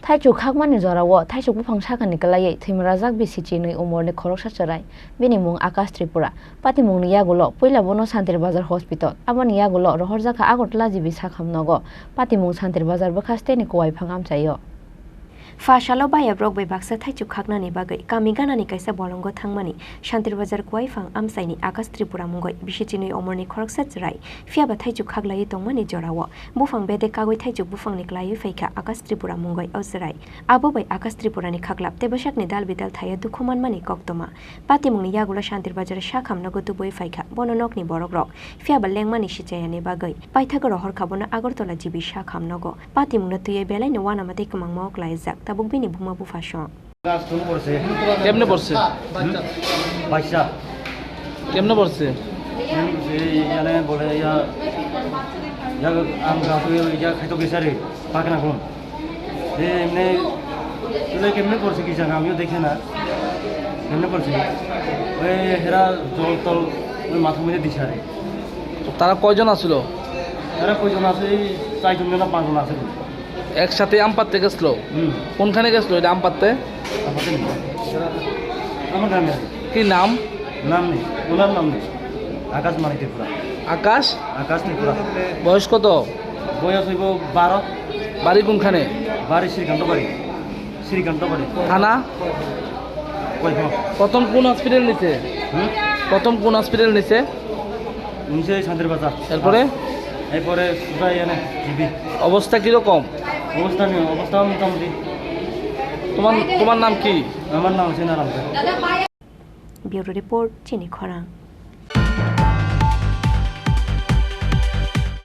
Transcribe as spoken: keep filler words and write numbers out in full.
Thaichuk khakmani jorao thaichuk buphang sakani kwlaiwi thwimrajak bisi chinwi umorni khoroksa chwrai. Bini mung Akash Tripura. Patimungni yagulo puila bono Santir Bazar Hospital, aboni yagulo rohorjakha Agartala G B sakham nogo. Patimung Santir Bazar bwkha steni kuwaiphang amchaio. Pha salo bayabrok bai baksa thaichuk khaknani bagwi kami ganani kaisa bolongo thangmani Santir Bazar kuwaiphang amchaini Akash Tripura mungwi bisi chinwi umorni khoroksa chwrai. Phiyaba thaichuk khaklaiwi tongmani jorao buphang bedek kagwi thaichuk buphangni klaiwi phaikha Akash Tripura mungwi o chwrai. Abo bai Akash Tripurani khaklap tei bwsakni dal bidal thaiya dukhu manmani koktwma. Patimungni yagulo Santir Bazar sakham nogo tubui phaikha bono nokni borokrok. Phiyaba lengmani sichayani bagwi paithago rohorkha bono Agartala G B sakham nogo. Patimungno twiwi belaino uanama tei kwmangma o klaijak tabuk bini buma bupha song. Class কোন পড়ছে? কেমনে পড়ছে? হুম? বাচ্চা। কেমনে পড়ছে? এই ইয়ানে বলে ইয়া, ইয়া আম গাছ ইয়া খাইতো গেছে রে, পাকে না কোন? এ এমনি তুলে কেমনে পড়ছে কি জানে, আমিও দেখে না। কেমনে পড়ছে? ওই হেরা জল টল ওই মাথার মধ্যে দিছে আরে। তারা কয়জন আছিল? তারা কয়জন আছে? এই চারজন না পাঁচজন আছে। একসাথে আম পাড়তে গেছিল? হুম। কোনখানে গেছিল এটা আম পাড়তে? আম পাড়তে না। আমার গ্রামে। কি নাম? নাম নেই, ওনার নাম নেই। আকাশ মানিক ত্রিপুরা। আকাশ? আকাশ ত্রিপুরা। বয়স কত? বয়স হইব বারো। বাড়ি কোনখানে? বাড়ি শ্রীকান্ত বাড়ি। শ্রীকান্ত বাড়ি। থানা? কই থানা? প্রথম কোন হসপিটাল নিছে? হুম? প্রথম কোন হসপিটাল নিছে? নিচে শান্তির বাজার। এরপরে? এরপরে সুজা এনে জিবি। অবস্থা কিরকম? অবস্থা নেই, অবস্থা মোটামুটি। তোমার, তোমার নাম কি? আমার নাম হচ্ছে Narayan. Bureau Report, Chini Khorang.